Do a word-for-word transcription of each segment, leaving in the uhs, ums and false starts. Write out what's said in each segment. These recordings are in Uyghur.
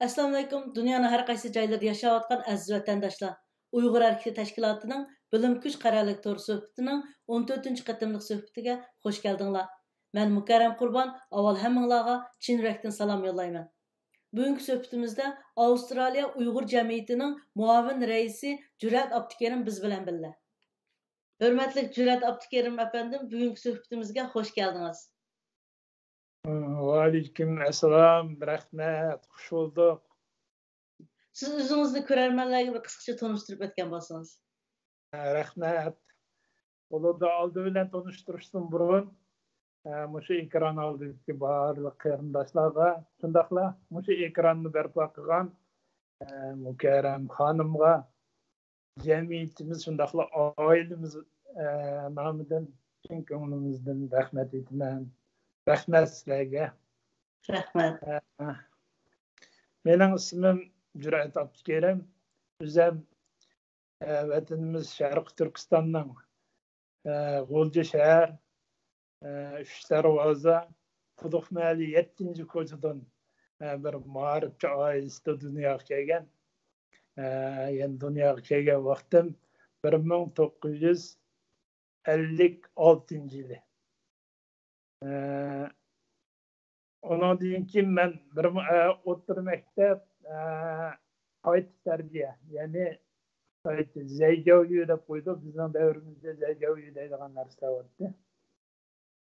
ئەسسالامۇئەلەيكۇم، دۇنيانىڭ ھەر قايسى جايلىرىدا ياشاۋاتقان ئەزىز ۋەتەنداشلار! ئۇيغۇر ھەرىكىتى تەشكىلاتىنىڭ بىلىم كۈچ قەرەللىك تور سۆھبىتىنىڭ ئون تۆتىنچى قېتىملىق سۆھبىتىگە خۇش كەلدىڭلار. مەن مۇكەررەم قۇربان، ئاۋۋال ھەممىڭلارغا چىن يۈرەكتىن سالام يوللايمەن. بۈگۈنكى سۆھبىتىمىزدە ئاۋسترالىيە ئۇيغۇر جەمئىيىتىنىڭ مۇئاۋىن رەئىسى جۈرئەت ئابدۇكېرىم بىز بىلەن بىللە. ھۆرمەتلىك جۈرئەت ئابدۇكېرىم ئەپەندىم، بۈگۈنكى سۆھبىتىمىزگە خۇش كەلدىڭىز. ۋەئەلەيكۇم ئەسسالام، رەھمەت، خۇش بولدۇق. سىز ئۆزىڭىزنى كۆرەرمەنلەرگە بىر قىسقىچە تونۇشتۇرۇپ ئۆتكەن بولسىڭىز. رەھمەت. بولىدۇ، ئالدى بىلەن تونۇشتۇرۇشتىن بۇرۇن، مۇشۇ ئېكران ئالدىدىكى بارلىق قېرىنداشلارغا، شۇنداقلا مۇشۇ ئېكراننى بەرپا قىلغان مۇكەررەم خانىمغا، جەمئىيىتىمىز، شۇنداقلا ئائىلىمىز، ئە، نامىدىن چىن كۆڭلىمىزدىن رەھمەت ئېيتىمەن. رەھمەت سىلەرگە. رەھمەت. ئە، مېنىڭ ئىسمىم جۈرئەت ئابدۇكېرىم. ئۆزۈم، ئە، ۋەتىنىمىز شەرقىي تۈركىستاننىڭ، ئە، غۇلجا شەھەر، ئە، ئۈچ دەرۋازا، قۇدۇق مەھەللە يەتتىنچى كوچىدىن، ئە، بىر مائارىپچى ئائىلىسىدە دۇنياغا كەلگەن. ئە، يەنى دۇنياغا كەلگەن ۋاقتىم بىر مىڭ توققۇز يۈز ئەللىك ئالتىنچى يىلى. ئە، ئۇنىڭدىن كېيىن مەن بىر مۇ-، ئە، ئوتتۇرا مەكتەپ، ئە، قايتا تەربىيە، يەنى قايتا زەيجاۋيۈ دەپ قويدۇق. بىزنىڭ دەۋرىمىزدە زەيجاۋيۈ دەيدىغان نەرسە بارتتى.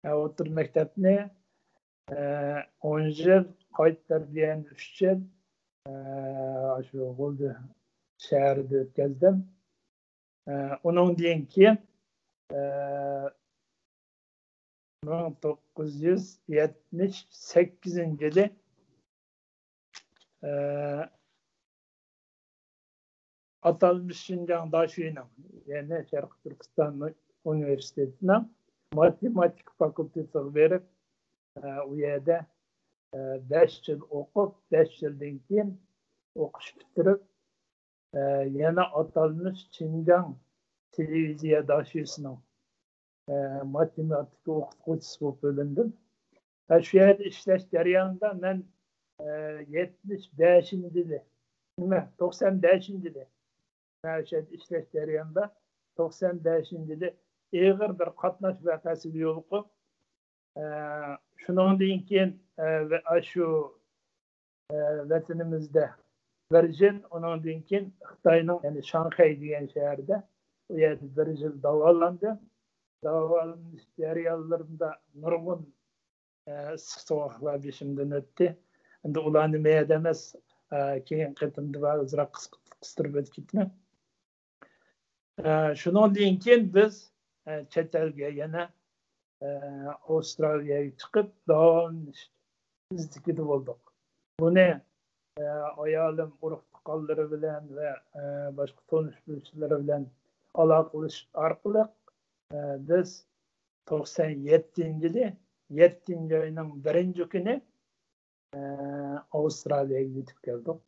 ئە، ئوتتۇرا مەكتەپنى، ئە، ئون يىل، قايتا تەربىيەنى ئۈچ يىل، ئە، شۇ غۇلجا شەھىرىدە ئۆتكەزدىم. ئە، ئۇنىڭدىن كېيىن، ئە، مىڭ توققۇز يۈز يەتمىش سەككىزىنچى يىلى، ئە، ئاتالمىش شىنجاڭ داشۆينىڭ، يەنى شەرقىي تۈركىستان ئۇنىۋېرسىتېتىنىڭ ماتېماتىكا فاكۇلتېتىغا بېرىپ، ئە، ئۇ يەردە، ئە، بەش يىل ئوقۇپ، بەش يىلدىن كېيىن ئوقۇش پۈتتۈرۈپ، ئە، يەنە ئاتالمىش شىنجاڭ تېلېۋىزىيە داشۆسىنىڭ، ئە، ماتېماتىكا ئوقۇتقۇچىسى بولۇپ بىلىندىم. ۋە شۇ يەردە ئىشلەش جەريانىدا مەن، ئە، يەتمىش بەشىنچى يىلى، نېمە، توقسان بەشىنچى يىلى، مەن شۇ يەردە ئىشلەش جەريانىدا توقسان بەشىنچى يىلى ئېغىر بىر قاتناش ۋەقەسىگە يولۇقۇپ، ئە، شۇنىڭدىن كېيىن، ئە، ۋە ئاشۇ، ئە، ۋەتىنىمىزدە بىر يىل، ئۇنىڭدىن كېيىن خىتاينىڭ، يەنى شاڭخەي دېگەن شەھەردە، ئۇ يەردە بىر يىل داۋالاندىم. داۋالىنىش جەريانلىرىمدا نۇرغۇن، ئە، ئىسسىق سوغۇقلار بېشىمدىن ئۆتتى. ئەمدى ئۇلارنى مەيەردە ئەمەس، ئە، كېيىن قېتىمدا بار ئازراق قىس-، قىستۇرۇپ ئۆتۈپ كېتىمەن. ئە، شۇنىڭدىن كېيىن بىز، ئە، چەت ئەلگە يەنە، ئە، ئاۋسترالىيەگە چىقىپ داۋالىنىش ئىزدىكىدە بولدۇق. بۇنى، ئە، ئايالىم، ئۇرۇق تۇغقانلىرى بىلەن ۋە، ئە، باشقا تونۇش بىلىشلىرى بىلەن ئالاقىلىشىش ئارقىلىق، ئە، بىز توقسان يەتتىنچى يىلى يەتتىنچى ئاينىڭ بىرىنچى كۈنى ئاۋسترالىيەگە يېتىپ كەلدۇق.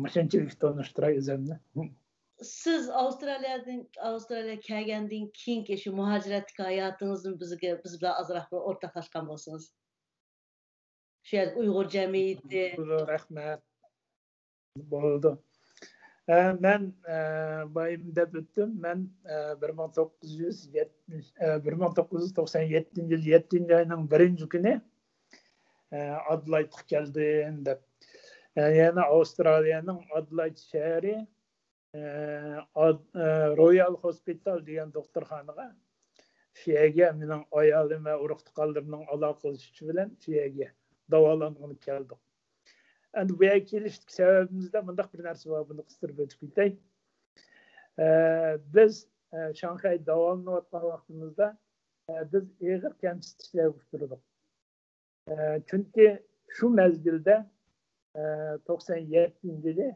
مۇشۇنچىلىك تونۇشتۇراي ئۆزۈمنى. سىز ئاۋسترالىيەدىن، ئاۋسترالىيەگە كەلگەندىن كېيىنكى شۇ مۇھاجىرەتتىكى ھاياتىڭىزنى بىزگە، بىز بىلەن ئازراق بىر ئورتاقلاشقان بولسىڭىز. شۇ يەردە ئۇيغۇر جەمئىيىتى. رەھمەت. بولىدۇ. ئە، مەن، ئە، بايىم دەپ ئۆتتۈم. مەن، ئە، بىر مىڭ توققۇز يۈز يەتمىش، ئە، بىر مىڭ توققۇز يۈز توقسان يەتتىنچى يىل يەتتىنچى ئاينىڭ بىرىنچى كۈنى، ئە، ئادېلايدقا كەلدىم دەپ. ئە، يەنى ئاۋسترالىيەنىڭ ئادېلايد شەھىرى، ئە، ئاد-، ئە، رويال خوسپىتال دېگەن دوختۇرخانىغا، شۇ يەرگە مېنىڭ ئايالىم ۋە ئۇرۇق-تۇغقانلىرىمنىڭ ئالاقىلىشىشى بىلەن شۇ يەرگە داۋالانغىلى كەلدۇق. ئەمدى بۇ يەرگە كېلىشتىكى سەۋەبىمىزدە مۇنداق بىر نەرسە بار، بۇنى قىستۇرۇپ ئۆتۈپ كېتەي. ئە، بىز، ئە، شاڭخەيدە داۋالىنىۋاتقان ۋاقتىمىزدا، ئە، بىز ئېغىر كەمسىتىشلەرگە ئۇچرىدۇق. ئە، چۈنكى شۇ مەزگىلدە، ئە، توقسان يەتتىنچى يىلى،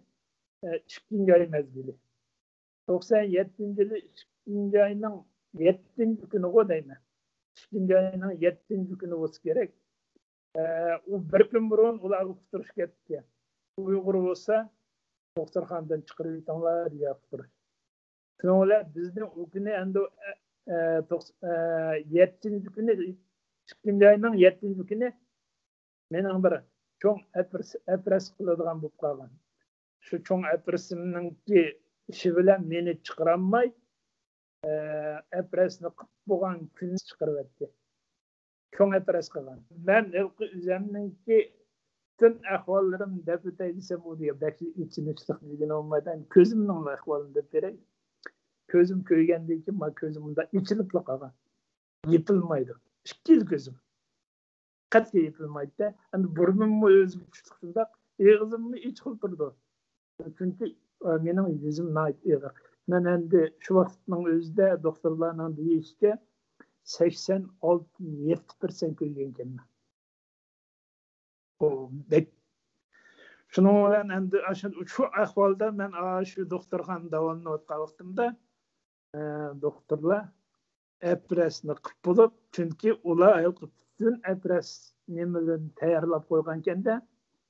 ئە، ئىككىنچى ئاي مەزگىلى. توقسان يەتتىنچى يىلى ئىككىنچى ئاينىڭ يەتتىنچى كۈنىغۇ دەيمەن. ئىككىنچى ئاينىڭ يەتتىنچى كۈنى بولسا كېرەك. ئە، ئۇ بىر كۈن بۇرۇن ئۇلارغا ئۇقتۇرۇش كەپتىكەن. ئۇيغۇر بولسا دوختۇرخانىدىن چىقىرىۋېتىڭلار دېگەن ئۇقتۇرۇش. شۇنىڭ بىلەن بىزنى ئۇ كۈنى ئەمدى، ئە، ئە، توقس-، ئە، يەتتىنچى كۈنى، ئىككىنچى ئاينىڭ يەتتىنچى كۈنى مېنىڭ بىر چوڭ ئەپرىس-، ئەپرەس قىلىدىغان بولۇپ قالغان. شۇ چوڭ ئەپرىسىمنىڭكى ئىشى بىلەن مېنى چىقىرالماي، ئە، ئەپرەسنى قىلىپ بولغان كۈنى چىقىرىۋەتتى. چوڭ ئەپرەس قىلغان. مەن ھېلىقى ئۆزۈمنىڭكى پۈتۈن ئەھۋاللىرىمنى دەپ ئۆتەي دېسەم، ئۇ دېگەن بەك ئېچىنىشلىق دېگىنى بولمايدۇ. كۆزۈمنىڭلا ئەھۋالىنى دەپ بېرەي. كۆزۈم كۆرگەندىن كېيىن، ما كۆزۈم مۇنداق ئېچىلىپلا قالغان. يېپىلمايدۇ. ئىككىلا كۆزۈم. قەتئىي يېپىلمايدۇ. ئەمدى بۇرنۇممۇ ئۆزىگە تۇتۇق شۇنداق، ئېغىزىممۇ ئېچىقىپ تۇرىدۇ. چۈنكى، ئە، مېنىڭ يۈزۈم ناھايىتى ئېغىر. مەن ئەمدى شۇ ۋاقىتنىڭ ئۆزىدە دوختۇرلارنىڭ دېيىشىچە، سەكسەن ئالتە، يەتتە پىرسەنت كۆيگەنكەنمەن. ئۇ بەك. شۇنىڭ بىلەن ئەمدى ئاشۇ، شۇ ئەھۋالدا مەن ئاشۇ دوختۇرخانىدا داۋالىنىۋاتقان ۋاقتىمدا، ئە، دوختۇرلار ئەپرەسنى قىلىپ بولۇپ، چۈنكى ئۇلار ھېلىقى پۈتۈن ئەپرەس نېمىلىرىنى تەييارلاپ قويغانكەندە،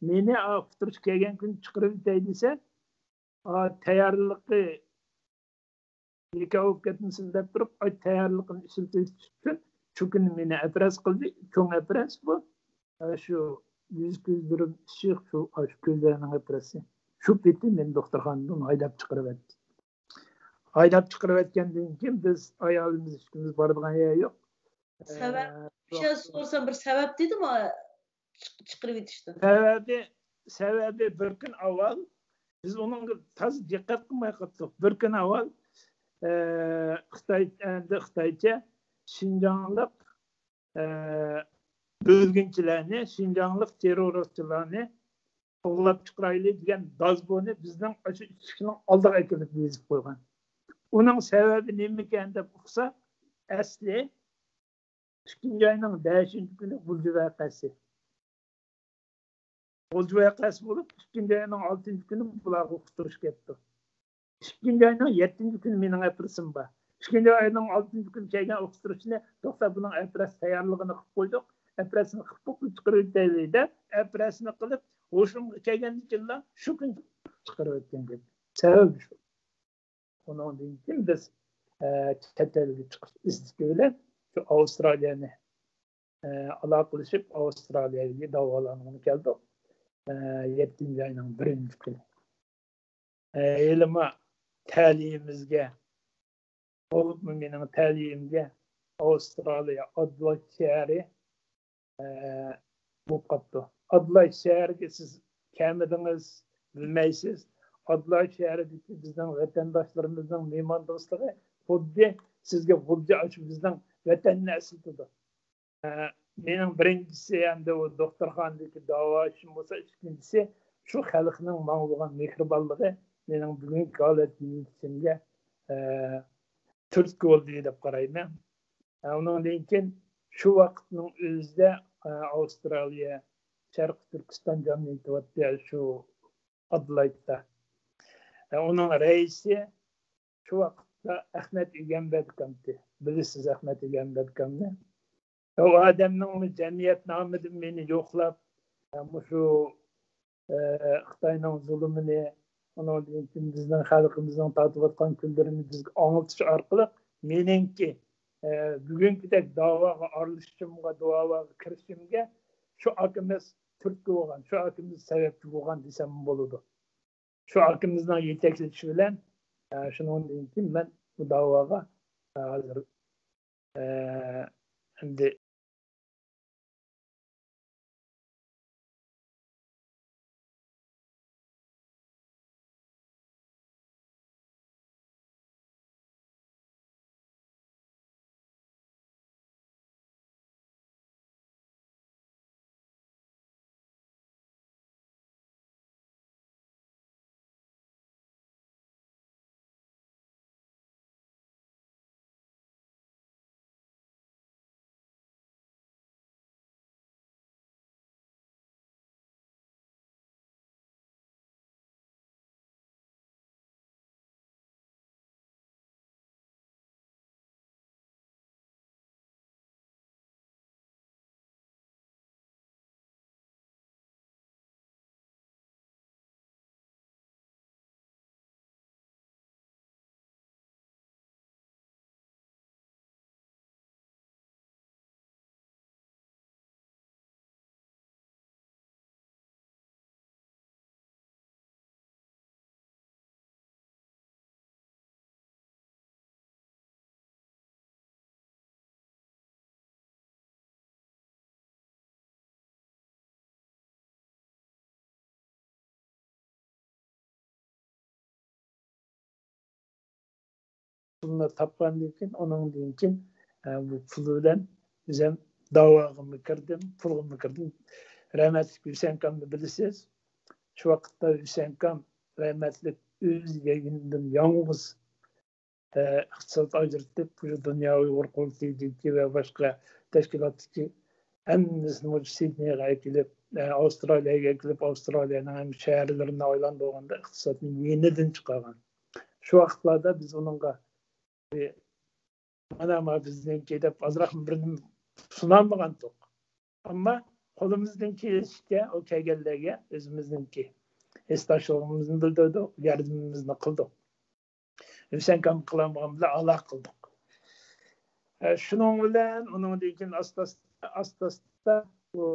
مېنى ئۇقتۇرۇش كەلگەن كۈنى چىقىرىۋېتەي دېسە، ئا، تەييارلىقى بىكار بولۇپ كەتمىسۇن دەپ تۇرۇپ، ئاي، تەييارلىقىنى ئىشلىتىۋېتىش ئۈچۈن شۇ كۈنى مېنى ئەپرەس قىلدى. چوڭ ئەپرەس بۇ. ئا، شۇ يۈز كۆزلىرىم ئىششىق، شۇ، ئاشۇ كۆزلەرنىڭ ئەپرەسى. شۇ پېتى مېنى دوختۇرخانىدىن ھايداپ چىقىرىۋەتتى. ھايداپ چىقىرىۋەتكەندىن كېيىن بىز ئايالىمىز ئىككىمىز بارىدىغان يەر يوق. سەۋەب، ئە، بىر شەي سورىسام، بىر سەۋەب دېدىمۇ چىق-، چىقىرىۋېتىشتىن؟ سەۋەبى، سەۋەبى بىر كۈن ئاۋۋال بىز ئۇنىڭغا تازا دىققەت قىلماي قاپتۇق. بىر كۈن ئاۋۋال، ئە، خىتاي، ئەمدى خىتايچە شىنجاڭلىق، ئە، بۆلگۈنچىلەرنى، شىنجاڭلىق تېررورىستچىلارنى قوغلاپ چىقىرايلى دېگەن دازبۇنى بىزنىڭ ئاشۇ ئىشىكنىڭ ئالدىغا ئەكېلىپ يېزىپ قويغان. ئۇنىڭ سەۋەبى نېمىكەن دەپ ئۇقسا، ئەسلى ئىككىنچى ئاينىڭ بەشىنچى كۈنى غۇلجا ۋەقەسى. غۇلجا ۋەقەسى بولۇپ، ئىككىنچى ئاينىڭ ئالتىنچى كۈنى بۇلارغا ئۇقتۇرۇش كەپتۇ. ئىككىنچى ئاينىڭ يەتتىنچى كۈنى مېنىڭ ئەپرىسىم بار. ئىككىنچى ئاينىڭ ئالتىنچى كۈنى كەلگەن ئۇقتۇرۇشنى، توختا، بۇنىڭ ئەپرەس تەييارلىقىنى قىلىپ قويدۇق. ئەپرەسنى قىلىپ بولۇپ چىقىرىۋېتەيلى دەپ، ئەپرەسنى قىلىپ، ھوشۇمغا كەلگەندىن كېيىنلا شۇ كۈنى چىقىرىۋەتكەن گەپ. سەۋەبى شۇ. ئۇنىڭدىن كېيىن بىز، ئە، چەت ئەلگە چىقىش ئىستىكى بىلەن شۇ ئاۋسترالىيەنى، ئە، ئالاقىلىشىپ، ئاۋسترالىيەگە داۋالانغىلى كەلدۇق. ئە، يەتتىنچى ئاينىڭ بىرىنچى كۈنى. ئە، ھېلىمۇ تەلىيىمىزگە، بولۇپمۇ مېنىڭ تەلىيىمگە ئاۋسترالىيە ئادېلايد شەھىرى، ئە، بولۇپ قاپتۇ. ئادېلايد شەھىرىگە سىز كەلمىدىڭىز، بىلمەيسىز. ئادېلايد شەھىرىدىكى بىزنىڭ ۋەتەنداشلىرىمىزنىڭ مېھماندوستلۇقى خۇددى سىزگە خۇددى ئاشۇ بىزنىڭ ۋەتەننى ئەسلىتىدۇ. ئە، مېنىڭ بىرىنچىسى ئەمدى ئۇ دوختۇرخانىدىكى داۋا ئىشىم بولسا، ئىككىنچىسى شۇ خەلقنىڭ ماڭا بولغان مېھرىبانلىقى مېنىڭ بۈگۈنكى ھالەتكە يېتىشىمگە، ئە، تۈرتكە بولدى دەپ قارايمەن. ئە، ئۇنىڭدىن كېيىن شۇ ۋاقىتنىڭ ئۆزىدە، ئە، ئاۋسترالىيە شەرقىي تۈركىستان جامائىتى بارتتى، شۇ ئادېلايدتا. ئە، ئۇنىڭ رەئىسى شۇ ۋاقىتتا ئەخمەت ئىگەمبەرگ ئىدى. بىلىسىز ئەخمەت ئىگەمبەرگنى. ئۇ ئادەمنىڭ جەمئىيەت نامىدىن مېنى يوقلاپ، ئە، مۇشۇ، ئە، خىتاينىڭ زۇلۇمىنى، ئۇنىڭدىن كېيىن بىزنىڭ خەلقىمىزنىڭ تارتىۋاتقان كۈنلىرىنى بىزگە ئاڭلىتىش ئارقىلىق مېنىڭكى، ئە، بۈگۈنكىدەك داۋاغا ئارىلىشىشىمغا، داۋاغا كىرىشىمگە شۇ ئاكىمىز تۈرتكە بولغان، شۇ ئاكىمىز سەۋەبچى بولغان دېسەم بولىدۇ. شۇ ئاكىمىزنىڭ يېتەكلىشى بىلەن، ئە، شۇنىڭدىن كېيىن مەن بۇ داۋاغا، ئە، ھازىر، ئە، ئەمدى پۇلنى تاپقاندىن كېيىن، ئۇنىڭدىن كېيىن، ئە، بۇ پۇل بىلەن ئۆزۈم داۋاغىمۇ كىردىم، پۇلغىمۇ كىردىم. رەھمەتلىك ھۈسەن ئاكامنى بىلىسىز. شۇ ۋاقىتتا ھۈسەن ئاكام رەھمەتلىك ئۆز يېنىدىن يالغۇز، ئە، ئىقتىساد ئاجرىتىپ، بۇ دۇنيا ئۇيغۇر قۇرۇلتىيىدىكى ۋە باشقا تەشكىلاتتىكى ھەممىسىنى مۇشۇ سىدنېيغا ئەكېلىپ، ئە، ئاۋسترالىيەگە ئەكېلىپ، ئاۋسترالىيەنىڭ ھەممە شەھەرلىرىنى ئايلاندۇرغاندا ئىقتىسادنى يېنىدىن چىقارغان. شۇ ۋاقىتلاردا بىز ئۇنىڭغا مانا، ما بىزنىڭكى دەپ ئازراق بىرنى سۇنالمىغانتۇق. ئەمما قولىمىزدىن كېلىشىچە ئۇ كەلگەنلەرگە ئۆزىمىزنىڭكى ھېسداشلىقىمىزنى بىلدۈردۇق، ياردىمىمىزنى قىلدۇق. ھۈسەن ئاكام قىلالمىغان بىلەن ئالاقە قىلدۇق. ئە، شۇنىڭ بىلەن ئۇنىڭدىن كېيىن ئاستا-ئاستا، ئاستا-ئاستا بۇ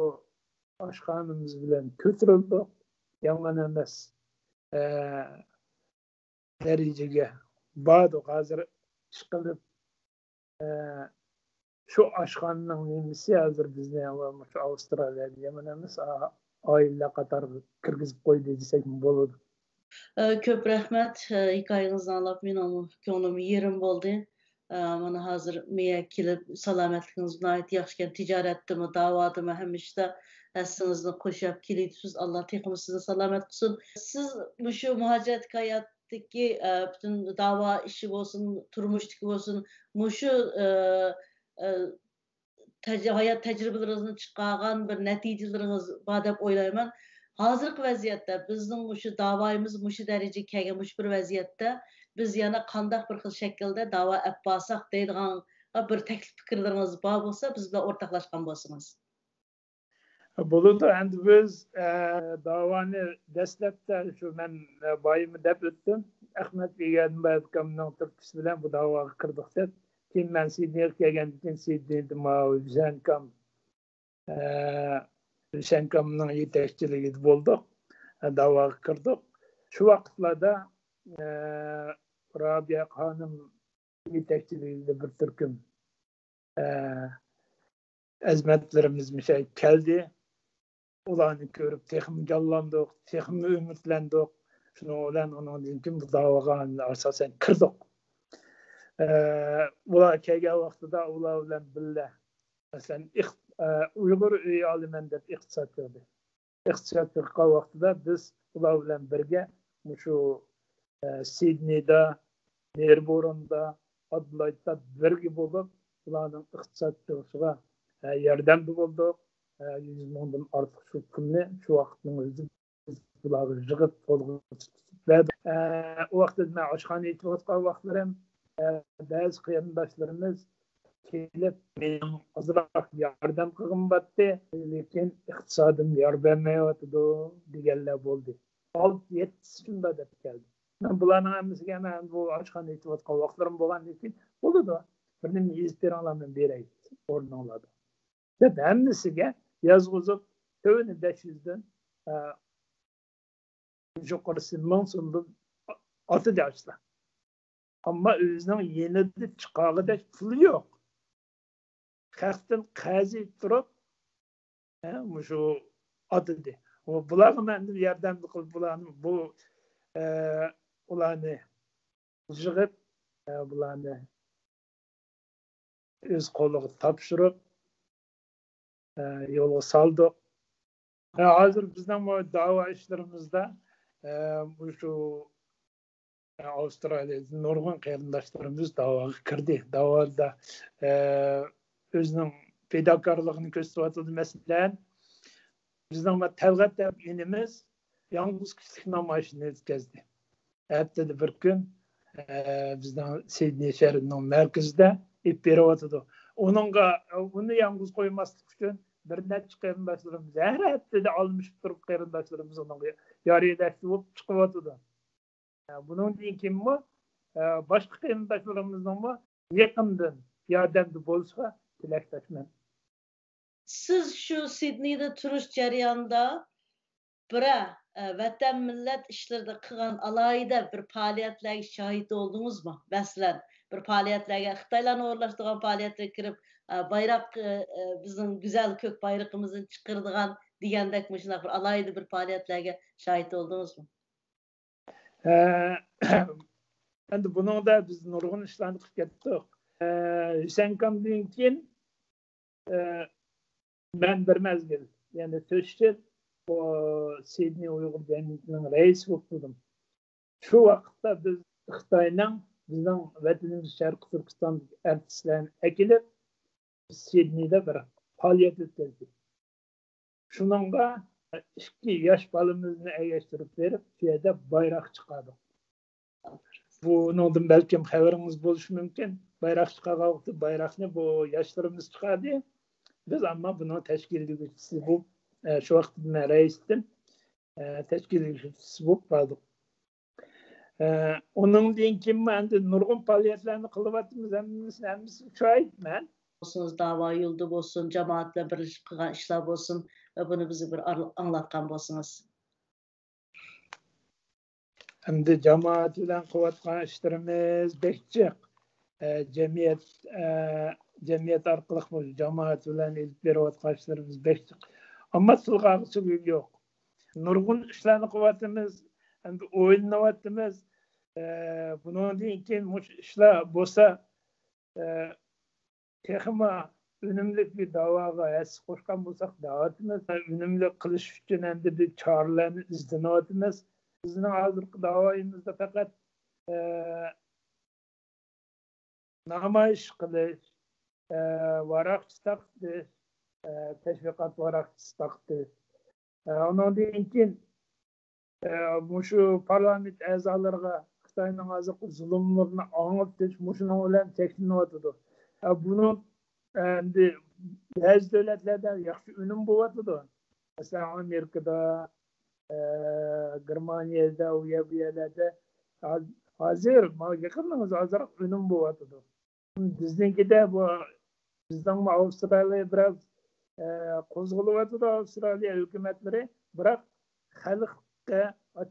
ئاشخانىمىز بىلەن كۆتۈرۈلدۇق. يامان ئەمەس، ئە، دەرىجىگە باردۇق. ھازىر ئىشقىلىپ، ئە، شۇ ئاشخانىنىڭ نېمىسى ھازىر بىزنى مۇشۇ ئاۋسترالىيەدە يامان ئەمەس، ئا-، ئائىلىلەر قاتارىغا كىرگۈزۈپ قويدى دېسەكمۇ بولىدۇ. ئە، كۆپ رەھمەت. ئە، ھېكايىڭىزنى ئاڭلاپ مېنىڭمۇ كۆڭلۈم يېرىم بولدى. ئە، مانا ھازىر مېيە كېلىپ، سالامەتلىكىڭىز ناھايىتى ياخشىكەن، تىجارەتتىمۇ، داۋادىمۇ، ھەممە ئىشتا ھەسسىڭىزنى قوشۇپ كېلىۋېتىپسىز. ئاللا تېخىمۇ سىزنى سالامەت قىلسۇن. سىز مۇشۇ مۇھاجىرەتتىكى ھاياتتىكى، ئە، پۈتۈن داۋا ئىشى بولسۇن، تۇرمۇشتىكى بولسۇن، مۇشۇ، ئە، ئە، تەج-، ھايات تەجرىبىلىرىڭىزدىن چىقارغان بىر نەتىجىلىرىڭىز بار دەپ ئويلايمەن. ھازىرقى ۋەزىيەتتە بىزنىڭ مۇشۇ داۋايىمىز مۇشۇ دەرىجىگە كەلگەن مۇشۇ بىر ۋەزىيەتتە بىز يەنە قانداق بىر خىل شەكىلدە داۋا ئەپ بارساق دەيدىغان بىر تەكلىپ پىكىرلىرىڭىز بار بولسا بىز بىلەن ئورتاقلاشقان بولسىڭىز. بولىدۇ، ئەمدى بىز، ئە، داۋانى دەسلەپتە شۇ مەن، ئە، بايىمى دەپ ئۆتتۈم. ئەخمەت ئىگەدىنبايېۋ ئاكامنىڭ تۈرتكىسى بىلەن بۇ داۋاغا كىردۇق دەپ. كېيىن مەن سىدنېيغا كەلگەندىن كېيىن سىدنېيدە ماۋۇ ھۈسەن ئاكام، ئە، ھۈسەن ئاكامنىڭ يېتەكچىلىكىدە بولدۇق. ئە، داۋاغا كىردۇق. شۇ ۋاقىتلاردا، ئە، رابىيە خانىم يېتەكچىلىكىدە بىر تۈركۈم، ئە، ئەزىمەتلىرىمىز مۇشۇ كەلدى. ئۇلارنى كۆرۈپ تېخىمۇ جانلاندۇق، تېخىمۇ ئۈمىدلەندۇق. شۇنىڭ بىلەن ئۇنىڭدىن كېيىن بۇ داۋاغا ئاساسەن كىردۇق. ئە، ئۇلار كەلگەن ۋاقتىدا ئۇلار بىلەن بىللە، مەسىلەن، ئىق-، ئە، ئۇيغۇر ئۆيى ئالىمەن دەپ ئىقتىساد قىلدى. ئىقتىساد قىلغان ۋاقتىدا بىز ئۇلار بىلەن بىرگە مۇشۇ، ئە، سىدنېيدا، مېلبورندا، ئادېلايدتا بىرگە بولۇپ، ئۇلارنىڭ ئىقتىساد قىلىشىغا، ئە، ياردەمدە بولدۇق. ئە، يۈز مىڭدىن ئارتۇق شۇ پۇلنى شۇ ۋاقىتنىڭ ئۆزىدە بۇلارغا يىغىپ قولغا تۇتۇپ بەردۇق. ئە، ئۇ ۋاقىتتا مەن ئاشخانا ئېچىۋاتقان ۋاقىتلىرىم، ئە، بەزى قېرىنداشلىرىمىز كېلىپ مېنىڭ ئازراق ياردەم قىلغۇم بارتتى، لېكىن ئىقتىسادىم يار بەرمەيۋاتىدۇ دېگەنلەر بولدى. ئالتە يەتتىسى شۇنداق دەپ كەلدى. مەن بۇلارنىڭ ھەممىسىگە مەن بۇ ئاشخانا ئېچىۋاتقان ۋاقىتلىرىم بولغاندىن كېيىن، بولىدۇ، بىر نېمە يېزىپ بېرىڭلار، مەن بېرەي ئورنۇڭلاردا دەپ ھەممىسىگە يازغۇزۇپ، تۆۋىنى بەش يۈزدىن، ئە، يۇقىرىسى مىڭ سومدىن ئاتىدى ئاشۇلار. ئەمما ئۆزىنىڭ يېنىدا چىقارغۇدەك پۇلى يوق. خەقتىن قەرز ئېلىپ تۇرۇپ، ھە، مۇشۇ ئاتىدى. ئۇ بۇلارغا مەن ياردەم قىلىپ، بۇلارنى، بۇ، ئە، ئۇلارنى يىغىپ، ئە، بۇلارنى ئۆز قولىغا تاپشۇرۇپ، ئە، يولغا سالدۇق. ئە، ھازىر بىزنىڭ بۇ داۋا ئىشلىرىمىزدا، ئە، مۇشۇ، ئە، ئاۋسترالىيەدىن نۇرغۇن قېرىنداشلىرىمىز داۋاغا كىردى. داۋادا، ئە، ئۆزىنىڭ پىداكارلىقىنى كۆرسىتىۋاتىدۇ. مەسىلەن، بىزنىڭ بۇ تەلغەت دەپ ئىنىمىز يالغۇز كىشىلىك نامايىشىنى ئۆتكۈزدى. ھەپتىدە بىر كۈن، ئە، بىزنىڭ سىدنېي شەھىرىنىڭ مەركىزىدە ئېلىپ بېرىۋاتىدۇ. ئۇنىڭغا، ئۇنى يالغۇز قويماسلىق ئۈچۈن بىر نەچچە قېرىنداشلىرىمىز ھەر ھەپتىدە ئالمىشىپ تۇرۇپ قېرىنداشلىرىمىز ئۇنىڭغا يارىدەكچى بولۇپ چىقىۋاتىدۇ. ئە، بۇنىڭدىن كېيىنمۇ، ئە، باشقا قېرىنداشلىرىمىزنىڭمۇ يېقىندىن ياردەمدە بولۇشىغا تىلەكداشمەن. سىز شۇ سىدنېيدا تۇرۇش جەريانىدا بىرەر، ئە، ۋەتەن مىللەت ئىشلىرىدا قىلغان ئالاھىدە بىر پائالىيەتلەرگە شاھىت بولدىڭىزمۇ؟ مەسىلەن، بىر پائالىيەتلەرگە، خىتايلارنى ئورۇنلاشتۇرغان پائالىيەتلەرگە كىرىپ، ئە، بايراق، ئە، ئە، بىزنىڭ گۈزەل كۆك بايرىقىمىزنى چىقىرىدىغان دېگەندەك مۇشۇنداق بىر ئالاھىدە بىر پائالىيەتلەرگە شاھىت بولدىڭىزمۇ؟ ئە، ئەمدى بۇنىڭدا بىز نۇرغۇن ئىشلارنى قىلىپ كەتتۇق. ئە، ھۈسەنكامدىن كېيىن، ئە، مەن بىر مەزگىل، يەنى تۆت يىل بۇ سىدنېي ئۇيغۇر جەمئىيىتىنىڭ رەئىسى بولۇپ تۇردۇم. شۇ ۋاقىتتا بىز خىتاينىڭ بىزنىڭ ۋەتىنىمىز شەرقىي تۈركىستاندىكى ئەرتىسلەرنى ئەكېلىپ، سىدنېيدا بىر پائالىيەت ئۆتكۈزدى. شۇنىڭغا ئىككى ياش بالىمىزنى ئەگەشتۈرۈپ بېرىپ، شۇ يەردە بايراق چىقاردۇق. بۇنىڭدىن بەلكىم خەۋىرىڭىز بولۇشى مۇمكىن. بايراق چىقارغان ۋاقتى بايراقنى بۇ ياشلىرىمىز چىقاردى. بىز ئەمما بۇنىڭ تەشكىللىگۈچىسى بولۇپ، ئە، شۇ ۋاقىتتا مەن رەئىس ئىدىم. ئە، تەشكىللىگۈچىسى بولۇپ باردۇق. ئە، ئۇنىڭدىن كېيىنمۇ ئەمدى نۇرغۇن پائالىيەتلەرنى قىلىۋاتىمىز. ھەممىسى، ھەممىسىگە شاھىتمەن. بولسىڭىز، داۋا يولىدا بولسۇن، جامائەت بىلەن بىرلىشىپ قىلغان ئىشلار بولسۇن، ۋە بۇنى بىزگە بىر ئار-، ئاڭلاتقان بولسىڭىز. ئەمدى جامائەت بىلەن قىلىۋاتقان ئىشلىرىمىز بەك جىق. ئە، جەمئىيەت، ئە، جەمئىيەت ئارقىلىق بۇ جامائەت بىلەن ئېلىپ بېرىۋاتقان ئىشلىرىمىز بەك جىق. ئەمما تىلغا ئالغۇسى يوق. نۇرغۇن ئىشلارنى قىلىۋاتىمىز، ئەمدى ئويلىنىۋاتىمىز. ئە، بۇنىڭدىن كېيىن مۇشۇ ئىشلار بولسا، ئە، تېخىمۇ ئۈنۈملۈك بىر داۋاغا ھەسسە قوشقان بولساق دەۋاتىمىز. ئۈنۈملۈك قىلىش ئۈچۈن ئەمدى بىر چارىلەرنى ئىزدىنىۋاتىمىز. بىزنىڭ ھازىرقى داۋايىمىزدا پەقەت، ئە، نامايىش قىلىش، ئە، ۋاراقچە تارقىتىش، ئە، تەشۋىقات ۋاراقچىسى تارقىتىش. ئە، ئۇنىڭدىن كېيىن، ئە، مۇشۇ پارلامېنت ئەزالىرىغا خىتاينىڭ ھازىرقى زۇلۇملىرىنى ئاڭلىتىش مۇشۇنىڭ بىلەن چەكلىنىۋاتىدۇ. ئە، بۇنىڭ، ئە، ئەمدى بەزى دۆلەتلەردە ياخشى ئۈنۈم بولۇۋاتىدۇ. مەسىلەن، ئامېرىكىدا، ئە، گېرمانىيەدە، ئۇ يەر بۇ يەرلەردە ھاز-، ھازىر ماڭا يېقىندا ئازراق ئۈنۈم بولۇۋاتىدۇ. بىزنىڭكىدە بۇ، بىزنىڭمۇ ئاۋسترالىيە بىراز، ئە، قوزغىلىۋاتىدۇ، ئاۋسترالىيە ھۆكۈمەتلىرى. بىراق خەلققە،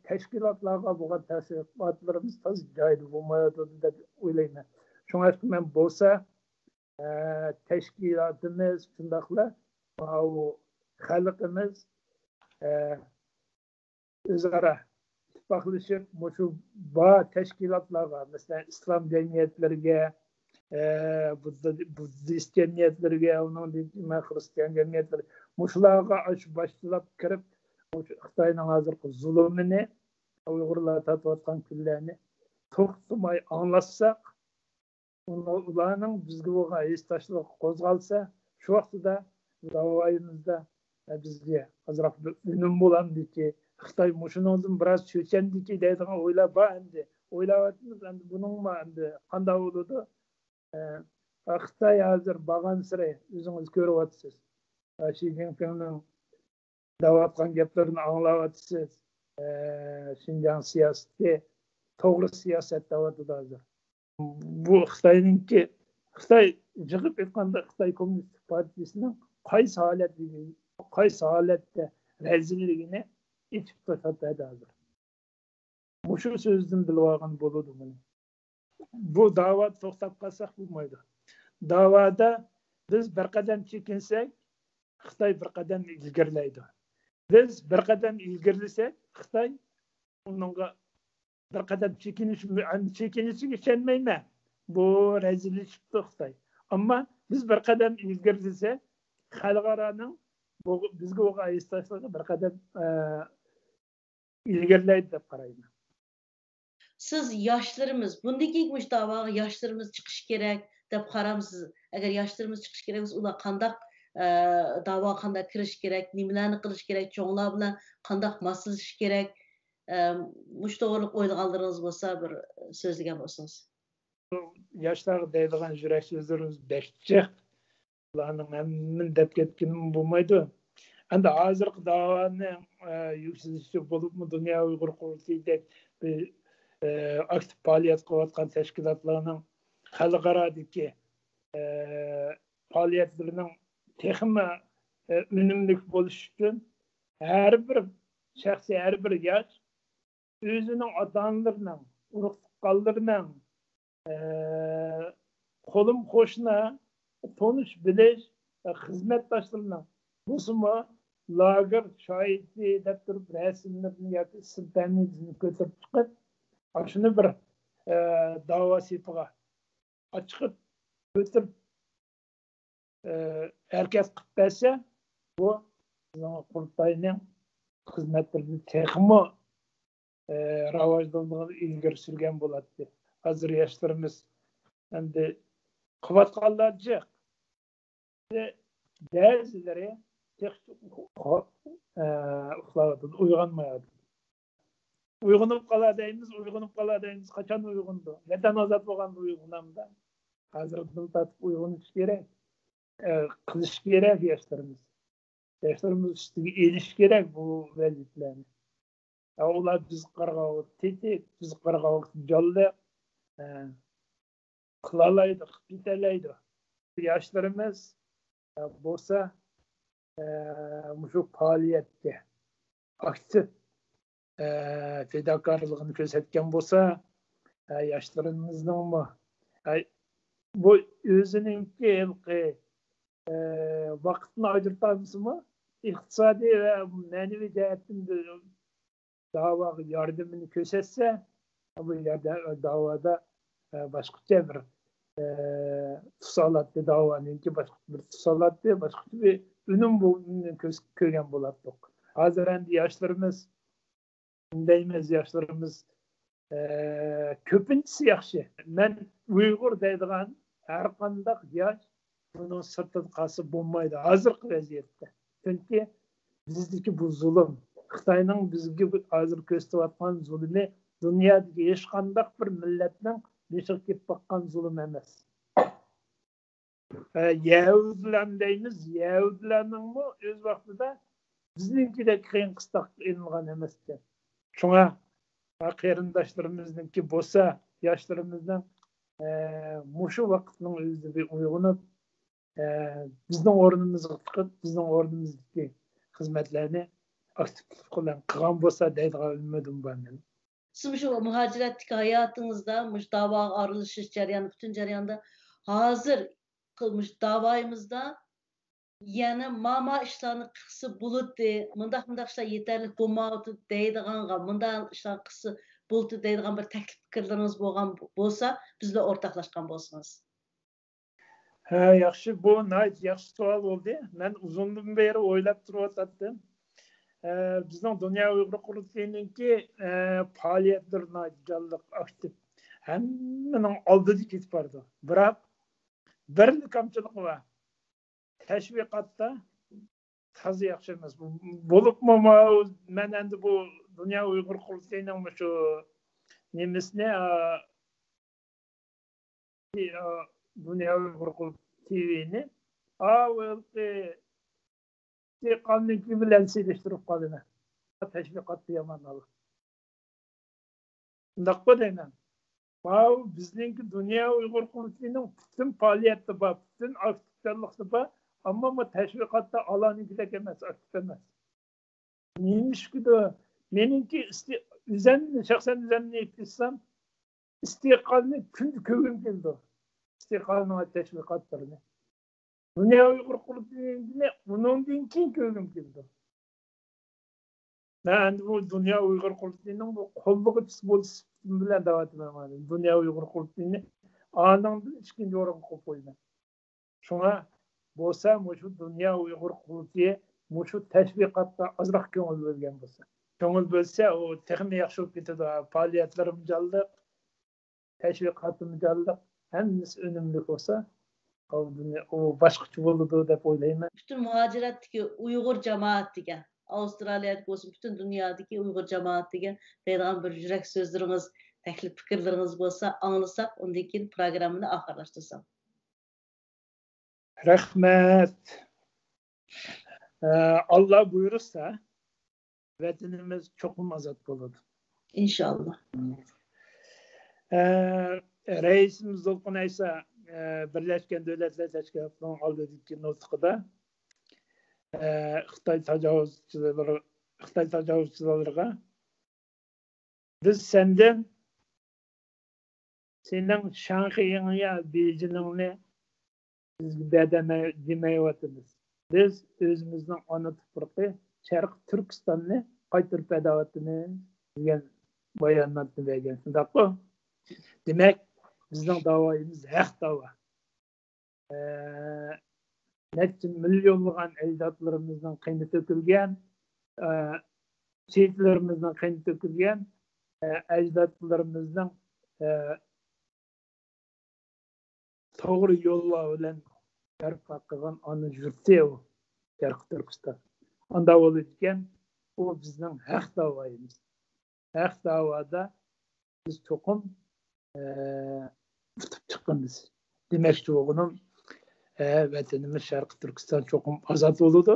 تەشكىلاتلارغا بولغان تەسىراتلىرىمىز تازا جايىدا بولمايۋاتىدۇ دەپ ئويلايمەن. شۇڭا مەن بولسا، ئە، تەشكىلاتىمىز شۇنداقلا ماۋۇ خەلقىمىز، ئە، ئۆزئارا ئىتتىپاقلىشىپ، مۇشۇ بار تەشكىلاتلارغا، مەسىلەن، ئىسلام جەمئىيەتلىرىگە، ئە، بۇددا-، بۇددىست جەمئىيەتلىرىگە، ئۇنىڭدىن كېيىن خىرىستىيان جەمئىيەتلىرى، مۇشۇلارغا ئاشۇ باشچىلاپ كىرىپ، مۇشۇ خىتاينىڭ ھازىرقى زۇلۇمىنى، ئۇيغۇرلار تارتىۋاتقان كۈنلەرنى توختىماي ئاڭلاتساق، ئۇلارنىڭ بىزگە بولغان ھېسداشلىقى قوزغالسا، شۇ ۋاقتىدا راۋايىمىزدا بىزگە ئازراق بىر ئۈنۈم بولامدىكى، خىتاي مۇشۇنىڭدىن بىراز چۆچەمدىكى دەيدىغان ئويلار بار ئەمدى. ئويلاۋاتىمىز ئەمدى بۇنىڭمۇ ئەمدى قانداق بولىدۇ؟ ئە، خىتاي ھازىر بارغانسېرى ئۆزىڭىز كۆرۈۋاتىسىز. شى جىنپىڭنىڭ دەۋاتقان گەپلىرىنى ئاڭلاۋاتىسىز. ئە، شىنجاڭ سىياسىتى توغرا سىياسەت دەۋاتىدۇ ھازىر. بۇ خىتاينىڭكى، خىتاي جىقىپ ئېيتقاندا، خىتاي كوممۇنىستىك پارتىيىسىنىڭ قايسى ھالەتتىكى، قايسى ھالەتتە رەزىللىكىنى ئېچىپ تاشلاپ بەردى ھازىر. مۇشۇ سۆزدىن بىلىۋالغىلى بولىدۇ بۇنى. بۇ داۋادا توختاپ قالساق بولمايدۇ. داۋادا بىز بىر قەدەم چېكىنسەك، خىتاي بىر قەدەم ئىلگىرىلەيدۇ. بىز بىر قەدەم ئىلگىرىلىسەك، خىتاي ئۇنىڭغا بىر قەدەم چېكىنىش، چېكىنىشىگە ئىشەنمەيمەن. بۇ رەزىللىشىپتۇ خىتاي. ئەمما بىز بىر قەدەم ئىلگىرىلىسەك، خەلقئارانىڭ بۇ، بىزگە بولغان ھېسداشلىقى بىر قەدەم، ئە، ئىلگىرىلەيدۇ دەپ قارايمەن. سىز ياشلىرىمىز، بۇندىن كېيىنكى مۇشۇ داۋاغا ياشلىرىمىز چىقىشى كېرەك دەپ قارامسىز؟ ئەگەر ياشلىرىمىز چىقىشى كېرەك بولسا، ئۇلار قانداق، ئە، داۋاغا قانداق كىرىشى كېرەك، نېمىلەرنى قىلىشى كېرەك، چوڭلار بىلەن قانداق ماسلىشىشى كېرەك؟ ئە، مۇشۇ توغرىلىق ئويلىغانلىرىڭىز بولسا، بىر سۆزلىگەن بولسىڭىز. ياشلارغا دەيدىغان يۈرەك سۆزلىرىمىز بەك جىق. بۇلارنىڭ ھەممىنى دەپ كەتكىنىمۇ بولمايدۇ. ئەمدى ھازىرقى داۋانىڭ، ئە، يۈكسىلىشى بولۇپمۇ دۇنيا ئۇيغۇر قۇرۇلتىيىدەك بىر، ئە، ئاكتىپ پائالىيەت قىلىۋاتقان تەشكىلاتلارنىڭ خەلقئارادىكى، ئە، پائالىيەتلىرىنىڭ تېخىمۇ، ئە، ئۈنۈملۈك بولۇشى ئۈچۈن ھەر بىر شەخسىي، ھەر بىر ياش ئۆزىنىڭ ئاتا-ئانىلىرىنىڭ، ئۇرۇق-تۇغقانلىرىنىڭ، ئە، قولۇم-قوشنا، تونۇش-بىلىش، خىزمەتداشلىرىنىڭ بولسىمۇ لاگېر شاھىتى دەپ تۇرۇپ رەسىملىرىنى ياكى ئىسىم-پەمىلىسىنى كۆتۈرۈپ چىقىپ، ئاشۇنى بىر، ئە، داۋا سېپىغا ئاچىقىپ كۆتۈرۈپ، ئە، ھەرىكەت قىلىپ بەرسە، بۇ بىزنىڭ قۇرۇلتاينىڭ خىزمەتلىرىنى تېخىمۇ، ئە، راۋاجلاندۇرغان، ئىلگىرى سۈرگەن بولاتتى. ھازىر ياشلىرىمىز ئەمدى قىلىۋاتقانلار جىق. بەزىلىرى تېخىچە ئۇخ-، ئۇخ-، ئە، ئۇخلاۋاتىدۇ، ئويغانمايۋاتىدۇ. ئويغىنىپ قالا دەيمىز، ئويغىنىپ قالا دەيمىز. قاچان ئويغىنىدۇ؟ ۋەتەن ئازاد بولغاندا ئويغىنامدا؟ ھازىردىن تارتىپ ئويغىنىش كېرەك. ئە، قىلىش كېرەك ياشلىرىمىز. ياشلىرىمىز ئۈستىگە ئېلىش كېرەك بۇ ۋەزىپىلەرنى. ئە، ئۇلار بىز قارىغان ۋاقىت تېتىك، بىز قارىغان ۋاقىت جانلىق. ئە، قىلالايدۇ، قىلىپ كېتەلەيدۇ. ياشلىرىمىز، ئە، بولسا، ئە، مۇشۇ پائالىيەتكە ئاكتىپ، ئە، پىداكارلىقىنى كۆرسەتكەن بولسا، ئە، ياشلىرىمىزنىڭمۇ، ئە، بۇ ئۆزىنىڭكى ھېلىقى، ئە، ۋاقىتنى ئاجرىتالمىسىمۇ، ئىقتىسادىي ۋە مەنىۋى جەھەتتىن داۋاغا ياردىمىنى كۆرسەتسە، بۇ يەردە داۋادا، ئە، باشقىچە بىر، ئە، تۇس ئالاتتى، داۋانىڭكى باشقىچە بىر تۇس ئالاتتى، باشقىچە بىر ئۈنۈم بولغىنىنى كۆز-، كۆرگەن بولاتتۇق. ھازىر ئەمدى ياشلىرىمىز، دەيمىز، ياشلىرىمىز، ئە، كۆپىنچىسى ياخشى. مەن ئۇيغۇر دەيدىغان ھەر قانداق ياش بۇنىڭ سىرتىدا قالسا بولمايدۇ ھازىرقى ۋەزىيەتتە. چۈنكى بىزدىكى بۇ زۇلۇم، خىتاينىڭ بىزگە ھازىر كۆرسىتىۋاتقان زۇلۇمى دۇنيادىكى ھېچقانداق بىر مىللەتنىڭ بېشىغا كېلىپ باققان زۇلۇم ئەمەس. ئە، يەھۇدىيلارنى دەيمىز، يەھۇدىيلارنىڭمۇ ئۆز ۋاقتىدا بىزنىڭكىدەك قىيىن قىستاققا ئېلىنغان ئەمەسكەن. شۇڭا، ھە، قېرىنداشلىرىمىزنىڭكى بولسا، ياشلىرىمىزنىڭ، ئە، مۇشۇ ۋاقىتنىڭ ئۆزىدە بىر ئويغىنىپ، ئە، بىزنىڭ ئورنىمىزغا چىقىپ، بىزنىڭ ئورنىمىزدىكى خىزمەتلەرنى ئاكتىپلىق بىلەن قىلغان بولسا دەيدىغان ئۈمىدىم بار مېنىڭ. سىز مۇشۇ مۇھاجىرەتتىكى ھاياتىڭىزدا، مۇشۇ داۋاغا ئارىلىشىش جەريانى، پۈتۈن جەرياندا ھازىر مۇشۇ داۋايىمىزدا يەنە ماما ئىشلارنى قىلسا بولىدۇ، مۇنداق، مۇنداق ئىشلار يېتەرلىك بولمايۋاتىدۇ دەيدىغانغا، مۇنداق ئىشلار قىلسا بولىدۇ دەيدىغان بىر تەكلىپ پىكىرلىرىڭىز بولغان بولسا، بىز بىلەن ئورتاقلاشقان بولسىڭىز. ھە، ياخشى، بۇ ناھايىتى ياخشى سوئال بولدى. مەن ئۇزۇندىن بېرى ئويلاپ تۇرۇۋاتاتتىم. ئە، بىزنىڭ دۇنيا ئۇيغۇر قۇرۇلتىيىنىڭكى، ئە، پائالىيەتلىرى ناھايىتى جانلىق، ئاكتىپ. ھەممىنىڭ ئالدىدا كېتىپ بارىدۇ. بىراق، بىرلا كەمچىلىكى بار. تەشۋىقاتتا تازا ياخشى ئەمەس. بولۇپمۇ ماۋۇ، مەن ئەمدى بۇ دۇنيا ئۇيغۇر قۇرۇلتىيىنىڭ مۇشۇ نېمىسىنى، ئا، ئا، دۇنيا ئۇيغۇر قۇرۇلتىيى تىۋىنى، ئا، ھېلىقى ئىستىقلالنىڭكى بىلەن سېلىشتۇرۇپ قالىمەن. تەشۋىقاتتا يامان ھال. شۇنداققۇ دەيمەن. ماۋۇ بىزنىڭكى دۇنيا ئۇيغۇر قۇرۇلتىيىنىڭ پۈتۈن پائالىيەتتە بار، پۈتۈن ئاكتىپچانلىقتا بار. ئەمما بۇ تەشۋىقاتتا ئالانىڭكىدەك ئەمەس، ئاكتىپ ئەمەس. نېمىشقىدۇ؟ مېنىڭكى ئىستى-، ئۆزەمنى، شەخسەن ئۆزەمنى ئېيتسام، ئىستىقلالنى كۈندە كۆرگۈم كېلىدۇ. ئىستىقلالنىڭ تەشۋىقاتلىرىنى. دۇنيا ئۇيغۇر قۇرۇلتىيىنى ئۇنىڭدىن كېيىن كۆرگۈم كېلىدۇ. مەن ئەمدى بۇ دۇنيا ئۇيغۇر قۇرۇلتىيىنىڭ بۇ قوللىغۇچىسى بولۇش سۈپىتىم بىلەن دەۋاتىمەن. دۇنيا ئۇيغۇر قۇرۇلتىيىنى ئانىڭدىن ئىككىنچى ئورۇنغا قويۇپ قويىمەن. شۇڭا بولسا مۇشۇ دۇنيا ئۇيغۇر قۇرۇلتىيى مۇشۇ تەشۋىقاتقا ئازراق كۆڭۈل بۆلگەن بولسا. كۆڭۈل بۆلسە، ئۇ تېخىمۇ ياخشى بولۇپ كېتىدۇ. پائالىيەتلىرىمۇ جانلىق، تەشۋىقاتىمۇ جانلىق، ھەممىسى ئۈنۈملۈك بولسا، ئۇ باشقىچە بولىدۇ دەپ ئويلايمەن. پۈتۈن مۇھاجىرەتتىكى ئۇيغۇر جامائەت دېگەن، ئاۋسترالىيەدىكى بولسۇن، پۈتۈن دۇنيادىكى ئۇيغۇر جامائەت دېگەن دەيدىغان بىر يۈرەك سۆزلىرىڭىز، تەكلىپ پىكىرلىرىڭىز بولسا ئاڭلىساق، ئۇندىن كېيىن پروگراممىنى ئاخىرلاشتۇرسام. رەھمەت. ئە، ئاللا بۇيرۇسا، ۋەتىنىمىز چوقۇم ئازاد بولىدۇ. ئىنشاللا. ئە، رەئىسىمىز دولقۇن ئەيسا، ئە، بىرلەشكەن دۆلەتلەر تەشكىلاتىنىڭ ئالدىدىكى نۇتقىدا، ئە، خىتاي تاجاۋۇزچىلىرى، خىتاي تاجاۋۇزچىلىرىغا بىز سەندىن سېنىڭ شاڭخېيىڭ يا بېيجىڭنى بىزگە بەر دېمەي-، دېمەيۋاتىمىز. بىز ئۆزىمىزنىڭ ئانا تۇپرىقى شەرقىي تۈركىستاننى قايتۇرۇپ بەرىۋاتىمىز دېگەن باياناتنى بەرگەن. شۇنداققۇ؟ دېمەك، بىزنىڭ داۋايىمىز ھەق داۋا. ئە، نەچچە مىليونلىغان ئەجدادلىرىمىزنىڭ قېنى تۆكۈلگەن، ئە، چېچىلىرىمىزنىڭ قېنى تۆكۈلگەن، ئە، ئەجدادلىرىمىزنىڭ، ئە، توغرا يوللار بىلەن بەرپا قىلغان ئانا يۇرتى ئۇ، شەرقىي تۈركىستان. ئاندا بولىدىكەن، ئۇ بىزنىڭ ھەق داۋايىمىز. ھەق داۋادا بىز چوقۇم، ئە، ئۇتۇپ چىقىمىز. دېمەكچى بولغىنىم، ئە، ۋەتىنىمىز شەرقىي تۈركىستان چوقۇم ئازاد بولىدۇ.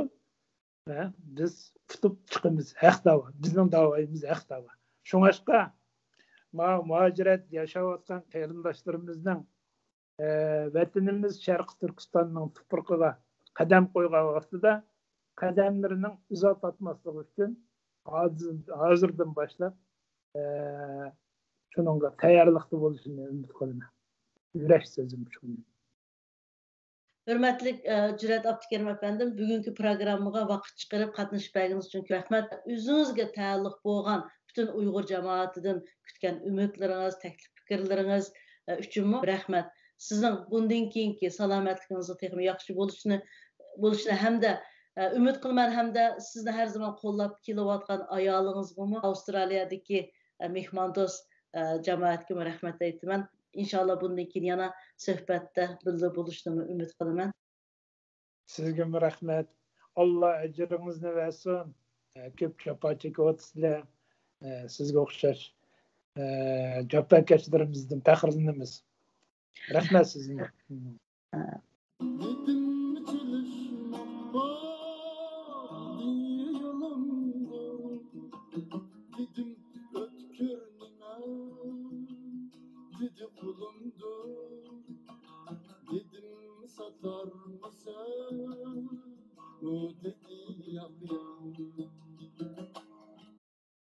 ھە، بىز ئۇتۇپ چىقىمىز، ھەق داۋا. بىزنىڭ داۋايىمىز ھەق داۋا. شۇڭاشقا، ما-، مۇھاجىرەت ياشاۋاتقان قېرىنداشلىرىمىزنىڭ، ئە، ۋەتىنىمىز شەرقىي تۈركىستاننىڭ تۇپرىقىغا قەدەم قويغان ۋاقتىدا قەدەملىرىنىڭ ئىزا تارتماسلىقى ئۈچۈن ھازىر، ھازىردىن باشلاپ، ئە، شۇنىڭغا تەييارلىقتا بولۇشىنى ئۈمىد قىلىمەن. يۈرەك سۆزۈم شۇ. ھۆرمەتلىك، ئە، جۈرئەت ئابدۇكېرىم ئەپەندىم، بۈگۈنكى پروگراممىغا ۋاقىت چىقىرىپ قاتنىشىپ بەرگىنىڭىز ئۈچۈن كۆپ رەھمەت. ئۆزىڭىزگە تەئەللۇق بولغان پۈتۈن ئۇيغۇر جامائىتىدىن كۈتكەن ئۈمىدلىرىڭىز، تەكلىپ پىكىرلىرىڭىز، ئە، ئۈچۈنمۇ رەھمەت. سىزنىڭ بۇندىن كېيىنكى سالامەتلىكىڭىزنىڭ تېخىمۇ ياخشى بولۇشىنى، بولۇشىنى ھەمدە، ئە، ئۈمىد قىلىمەن ھەمدە سىزنى ھەر زامان قوللاپ كېلىۋاتقان ئايالىڭىزغىمۇ، ئاۋسترالىيەدىكى، ئە، مېھماندوست، ئە، جامائەتكىمۇ رەھمەت ئېيتىمەن. ئىنشاللا بۇندىن كېيىن يەنە سۆھبەتتە بىللە بولۇشنىمۇ ئۈمىد قىلىمەن. سىزگىمۇ رەھمەت. ئاللا ئەجرىڭىزنى بەرسۇن. ئە، كۆپ جاپا چېكىۋاتىسىلەر. ئە، سىزگە ئوخشاش، ئە، جاپاكەشلىرىمىزدىن پەخىرلىنىمىز. رەھمەت سىزگە. دېدىم، چېلىشماق بار دېيىلىمدۇر. دېدىم، ئۆتكۈر نېمە؟ دېدى، قۇلۇمدۇر. دېدىم، ساتارمىسەن؟ ئۇ دېدى،